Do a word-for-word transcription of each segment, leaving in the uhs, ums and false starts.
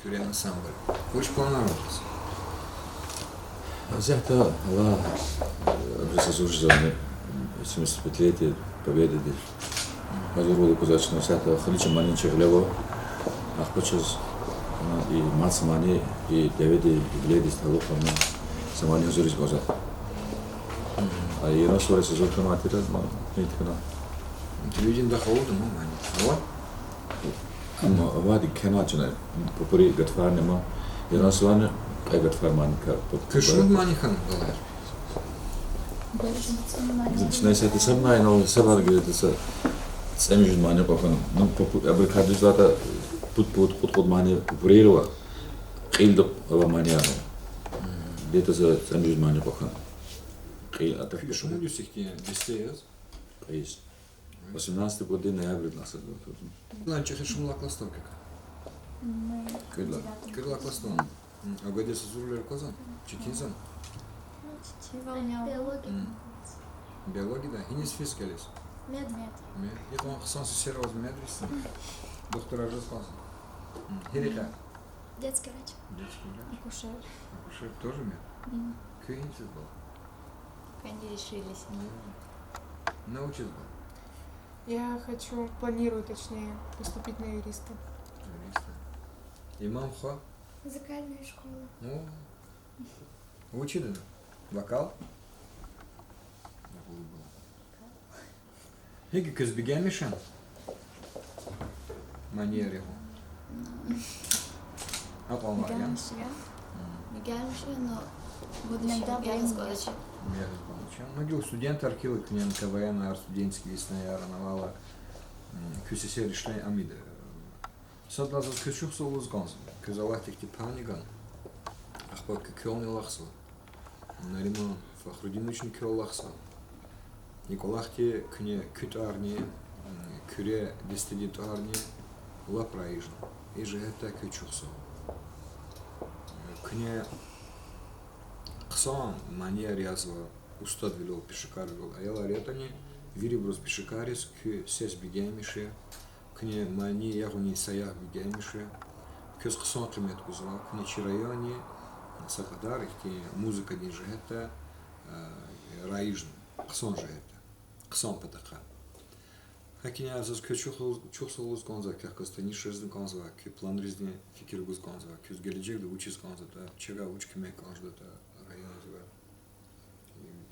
Дуьрен ансамбль. Вуч планар ава? Зягьда, Аллагь, э, абуруз гьазур жезвани, семидесятипятилетие Победыди. Гьазурвал гузвай чна, зягьда, халича мани чи гъиле ава. Ахпа чаз, ну, и мад са мани, и деведин юбилейдиз талукь авуна са мани гьазуриз кӀанзава. А Яран суварин са зур каматира ма миткана. Телевидениедихъ авурди ма мани? Ава? Амма авайди кхьенвай чна, папари гатфарни ма, Яран суварни кьве гатфар мани кар. Куь шумуд мани хьана, балаяр? Чна исятда са мани, ну, са мани гуьрди са цӀемуьжуьд мани кьван хьана. Ну, папа, абурукай дуьз лагьайтӀа, пуд-пуд, кьуд-кьуд мани папарира ава, кьилди авай манияр ава. Где-то са цӀемуьжуьд мани кьван хьана. Кьил ата. Куь шумуд йис ихьтин десте яз? Кьве йис. Восемнадцатый годдин ноябрдилай сад ватурзун. Лан чӀехи шумлай класс тукӀукай? Кьвед лагьай. Кьвед лагьай класс тукӀун. М, а гадес зурвилер квазан? Четинзан? Биология. М. Биологияда? Гьиниз физ кӀелиз? Мед. Мед. Икьван хъсан сесер аваз медрисни? Духтурар жез кӀанзава? М, гьи рекьяй? Детский врач. Детский врач. Акушер. Акушер тоже мед? М. Куьн гьиниз бала? Куьн дишвилиз. М. На вучиз бала? Я хочу, планирую, точнее, поступить на юриста. Юриста. Имам хва? Музыкальная школа. О. Вучиз ада? Вокал? ГьикӀ квез бегенмиш я? Манияр я. Акьван ваъ я? Бегенмиш я. М. Бегенмиш я, но будущем иногда я боюсь. Я боюсь. Ну, гила студентар хьайила куьне КВН-ар, студенческий веснаяр, анавайла, м, куь сесер ишлемиш амида. Сад лагьай заз квез чухсагъул лугьуз кӀанзава. Квез Аллагьди ихьтин пайни гана. Ахпа куь квелни алахъзава. Нариман Фахрудиновични квел алахъзава. И кӀвалахди куьне куь тӀварни, м, куьре дестедин тӀварни лап раижна. И жигьетдай квез чухсагъул. Куьне хъсан манияр язва, устадвилел, пешекарвилел аялар ятӀани, вирибуруз пешекарриз куь сес бегенмиш я, куьне мани ягъунин саягъ бегенмиш я, квез хъсан къимет гузва, куьне чи районни са кьадар ихьтин музыкадин жигьетдай, а, раижна, хъсан жигьетдай, хъсан патахъай. ГьакӀни заз квез чухсагъул, чухсагъул лугьуз кӀанзава, квехъ галаз таниш жезни кӀанзава, куь планризни фикир гуз кӀанзава, квез гележегда вучиз кӀанзаватӀа, чавай вуч куьмек кӀан жедатӀа районзавай.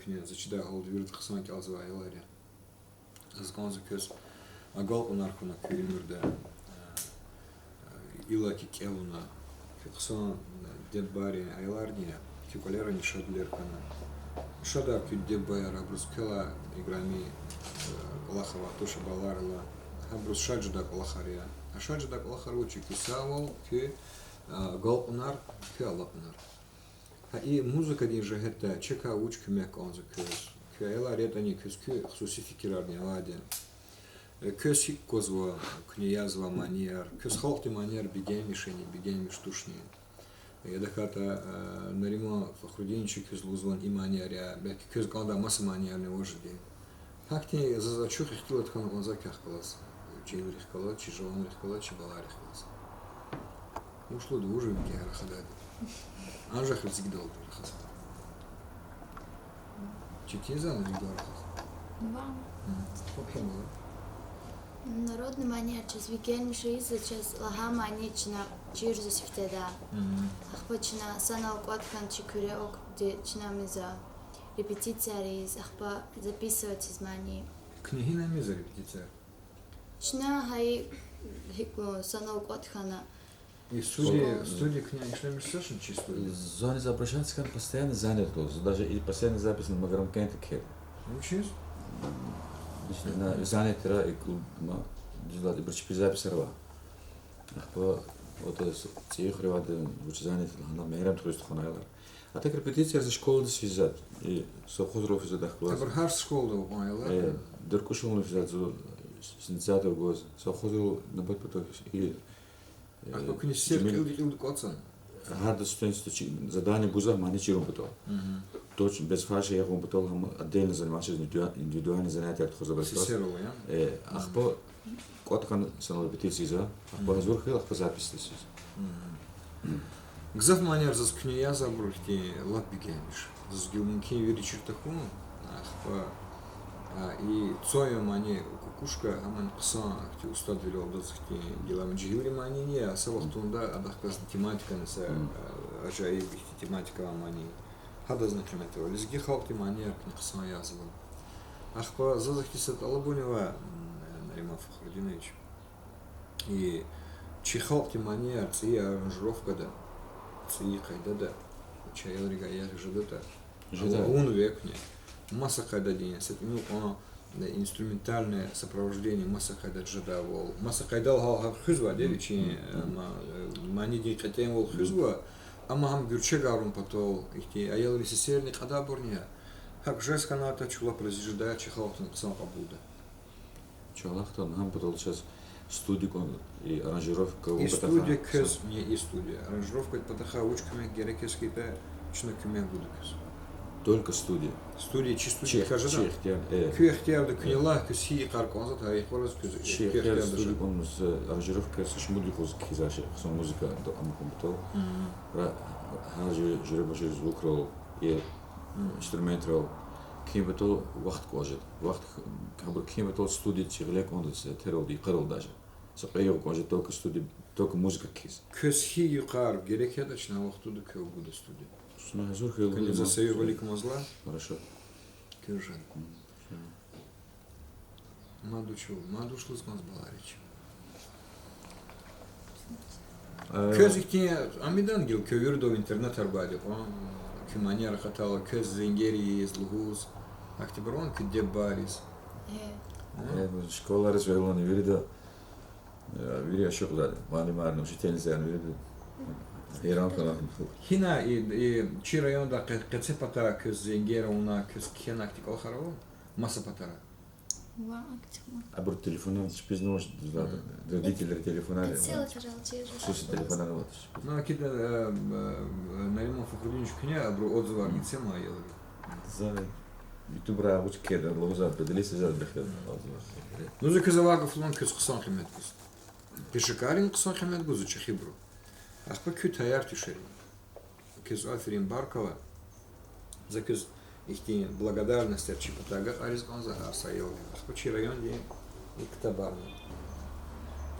Куьне заз чидай гьалда вирида хъсан кӀелзавай аялар я. Заз кӀанзава квез агалкьунар хьана куь уьмуьрда, иллаки кӀел авуна, куь хъсан диде-бубайрин аяларни я, куь кӀвалерани шадвилер хьана. Шадар куь диде-бубаяр, абуруз квелай играми кӀвалах авай туш баларилай. Гьабуруз шад жедай кӀвалахар я. А шад жедай кӀвалахар вуч я? Куь сагъвал, куь агалкьунар, куь алакьунар. Гьа и музыкадин жигьетдай чакай вуч куьмек кӀанзава квез? Куь аялар ятӀани, квез куь хсуси фикирарни авайди я. Квез гьикӀ аквазва куьне язавай манияр? Квез халкьдин манияр бегенмишни, бегенмиш тушни? Я тахьайтӀа Нариман Фахрудиновича квез лугьузвани и манияр я, белки квез кӀандай маса маниярни ава жеди. Гьахьтин заз ачух ихтилат хьана кӀанзава квехъ галаз, чи уьмуьррихъ галаз, чи жаванрихъ галаз, чи балайрихъ галаз. Вуч лугьуда, вуж ви кӀелера рахадайди? Анжах лезгидалди рахаз. Четинзани лезгидал рахаз? Ван. М, хъсан я. Народный манияр чаз вегенмиш ийизва, чаз лагьай мани чна чирзава сифтеда. Ахпа чна санал кӀватӀ хьана чи куьре аквадай, чна миза репетицияр ийиз, ахпа записывать ийиз мани. Куьне гьина миза репетицияр? Чна гьа и гьикӀ санал кӀватӀ хьана. И студия, студия куьне ишлемишзавачни, чи студия? Зани обращаться хьана, постоянно занят лугьуз. Даже и последняя запись на Магарамкенте кхьена. Вучиз? Занят я и клуб, ма, дуьз лагьайтӀа, ибур чпи записьар ава. Ахпа, вот, цӀийи хуьревайди вуч занят я лагьана, Мегьарамдхуьруьз тухвана аялар. А так репетицияр за школадиз физва, и совхоз ру физва дахкваз. Абур гьар школада ава кьван аялар? Э, Деркушални физва зун, сентябрь гваз, совхоз ру нубат патал и Ахпа куьне сер кьилди-кьилди кӀватӀзава? Гьарда студентди чи задание гузва мани чирун патал. Точно без фальши ягъун патал, гьам отдельно заниматься, индивидуа-, индивидуальный занятияр тухузва. Сесер ава, я? Э, ахпа кӀватӀ хьана санал репетицияр ийизва, ахпа гьазур хьайила, ахпа записьдиз физва. Гзаф манияр заз куьне язавайбур ихьтин лап бегенмиш. Заз гила мумкин вири чир тахьун, ахпа, а, и цӀай мани кукушка, гьамани хъсан ихьтин устадвилелди заз ихьтин гила жегьилрин манини я, са вахтунда адахъ галаз тематикани са, а, ажайиб ихьтин тематика авай мани. Гьадазни къимет ава. Лезги халкьдин манияр куьне хъсан язава. Ахпа заз ихьтин са тӀалабуни ава, м, Нариман Фахрудинович. И чи халкьдин манияр цӀийи аранжировкада, цӀийи къайдада, чи аялрихъ ягъиз жедатӀа, жеда, гъун векни, маса къайдадин са тӀимил кьван инструментальное сопровождение маса къайдада жедайвал, маса къайдал гьал гьакӀ хуьзвайди вичин, э, ма-, э, манидин кьетӀенвал хуьзва, амма гьам гуьрчегарун патал, ихьтин аялрин сесерни кьадайбурни я. ГьакӀ жез хьанатӀа чун лап рази жедай, чи халкьни хъсан кьабулда. Чалахъда гьам патал чаз студия кӀан, и аранжировка, и студия квез, не, и студия. Аранжировка патахъай вуч куьмек герек яз хьайитӀа, чна куьмек гуда квез. Только студия. Студия, чи студия чи, квез жеда? Чи ихтияр, э. Куь ихтиярда, куьне лагь, квез гьи йикъар кӀанзаватӀа, гьа йикъараз квез, чи куь ихтиярда студия жеда. КӀан, э, аранжировка са шумуд юкъуз кхьизвай шей, хъсан музыка амукьун патал. Ра-, гьар жуьре, жуьреба-жуьре звукрал, э, инструментрал кхьин патал вахт кӀан жеда. Вахт, гьабур кхьин патал студия чи гъиле кӀанда, тералди, йикъарал даже. Са кьве югъ кӀан жеда только студия, только музыка кхьиз. Квез гьи йикъар герек ятӀа, чна вахтунда квел гуда студия. Чна гьазур хьайила. Куьне за са югъ виликамазла. Хорошо. Квез жеда. Мад вуч, мад вуч лугьуз кӀанзава, баларич? Э, квез ихьтин амидан гила, квевирдав интернетар бади кьван, куь манияр акъатайла, квез зенгер ийиз, лугьуз, ахьтинбур ван куь диде-бубайриз? Э, школариз вегьилани вирида, э, вири ашукьзавайди, муаллимарни, учительницайрини вирида. Гьиран хьана. Гьина и, и чи районда къе-, къецепата квез зенгер авуна, квез кхьена ахьтин кӀвалахар ава? Маса патара. Ва, активно. Абур телефонар чпиз не может, родители телефонар, хсуси телефонар авач. Ну, акид, э, э, Нариман Фахрудинович, куьне абуру отзывар гицема аялри? За ютубра вуч кхьейда лугьуз, поделиться жеда бес отзывар. Ну, за квез авай гаф лугьун, квез хъсан къимет гуз. Пешекаррини хъсан къимет гузва, чӀехибуру. Ахпа куьн таяр туш ери. Квез аферин, баркалла. За квез ихьтин благодарностьар чи патай агакьариз кӀанзава гьар са аялдин. Ахпа чи райондин и ктабарни.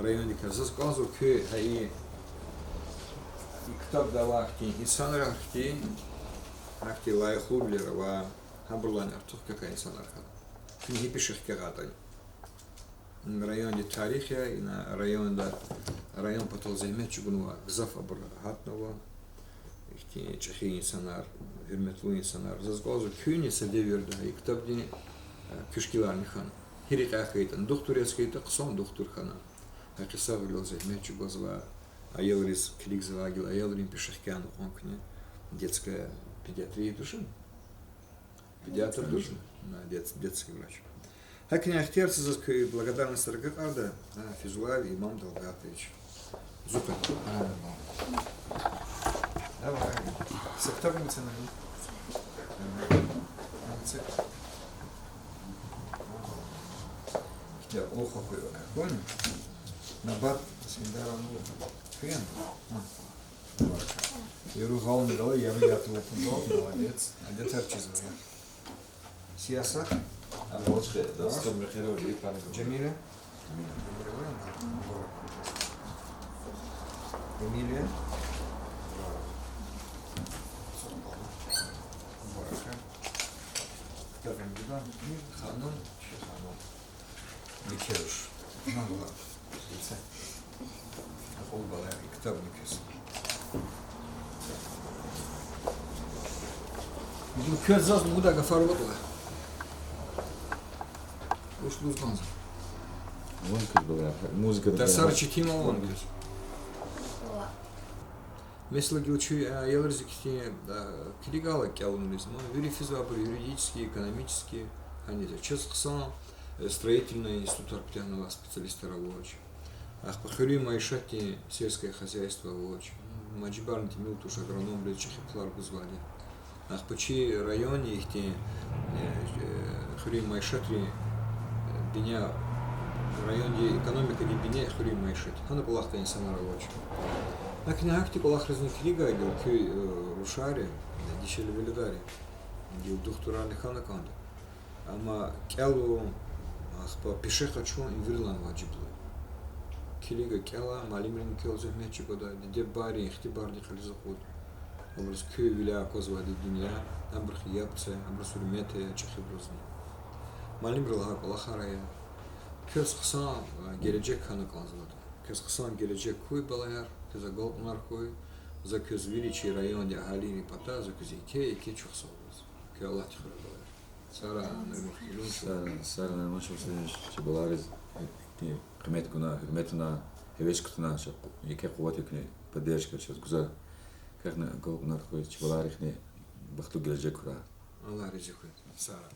Райондикай заз кӀанзава куь гьа и, и ктабда авай ихьтин инсанрихъ, гьахьтин лайихлувилер ва гьабурулайни артух какай инсанар хьана. Куьне гьи пише хкягъайтӀани. Райондин тарих я, ина районда, район патал зегьмет чӀугунвай гзаф абур гьатнава. Ихьтин чӀехи инсанар, гьуьрметлу инсанар. Заз кӀанзава куьнни са девирда и ктабдин, э, куь шикиларни хьана. Гьи рекьяй хьайитӀани, духтур яз хьайитӀа, хъсан духтур хьана. Гьакъисагъвилелди зегьмет чӀугвазвай, аялриз килигзавай гила аялрин пеше хкяна кьван куьне, детская педиатрия тушни? Педиатр тушни? На, дет-, детский врач. ГьакӀни ихтияр це заз куь благодарностьар агакьарда, а, Физулаев Имам Далгатович. Зукъа. Давай. Са ктабни це на. Це. Ихтияр, охо хьуй вакай. Понял? Набат Синдаров, ну, хвен. Яру гъални гъала, яру ятув пудал, молодец. Адетар чизва я. Сиясат. Амалчхе, да, стоп мехера, и пан Джамиля. Эмилия. Барака. Ханум, чи ханум. Микеруш. Нагла. Ица. Акьул балаяр, и ктаб микес. Ибур квез заз лугьудай гафар аватӀа. Вуч лугьуз кӀанзава? Ван квез, балаяр, музыка тарсар четин ава ван квез. Месела, гила чи, э, аялриз ихьтин, э, килигайла кӀелунриз, ма вири физвайбур юридический, экономический, гьаниз. Чаз хъсан, э, строительный институтар куьтягьнавай специалистар авач. Ахпа хуьруьн майишатдин, сельское хозяйство авач. Мажибарни тӀимил туш агрономриз чӀехи пулар гузвайди. Ахпа чи райондин ихьтин, э, э, хуьруьн майишатрин, э, бине, райондин экономикадин бине хуьруьн майишат. Гьана кӀвалахдай инсанар авач. Гьакӏни гьахьтин кӏвалахризни килигайди куь, э, рушари, дишегьли веледари, гила духтурарни хьана кӏанда. Амма кӏелун, ахпа пеше къачун им виридалай важиблу. Килига кӏела, муаллимрини квел зегьмет чӏугвада, диде-бубайрин ихтибардихъ гьализ акъуд. Абуруз куь виляй аквазвайди дуьнья, абурухъ яб це, абуруз гьуьрмет ая, чӏехибурузни. Муаллимри лагьай кӏвалахар ая. Квез хъсан, а, гележег хьана кӏанзаватӏа. Квез хъсан гележег хьуй, балаяр, квез агалкьунар хьуй. За квез вири чи райондин агьалийрин патай, за квез еке-еке чухсагъул лугьуз. Куьн Аллагьди хуьрай, балаяр. Сагърай, Нариман Васильевич. Сагърай, сагърай, Нариман Васильевич, чи балайриз къимет гуна, гьуьрмет авуна, гьевес кутуна, чаз еке къуват я куьне поддержка чаз гузвай. Квехъни агалкьунар хьуй, чи балайрихъни бахтлу гележег хьурай. Аллагь рази хьуй. Сагърай.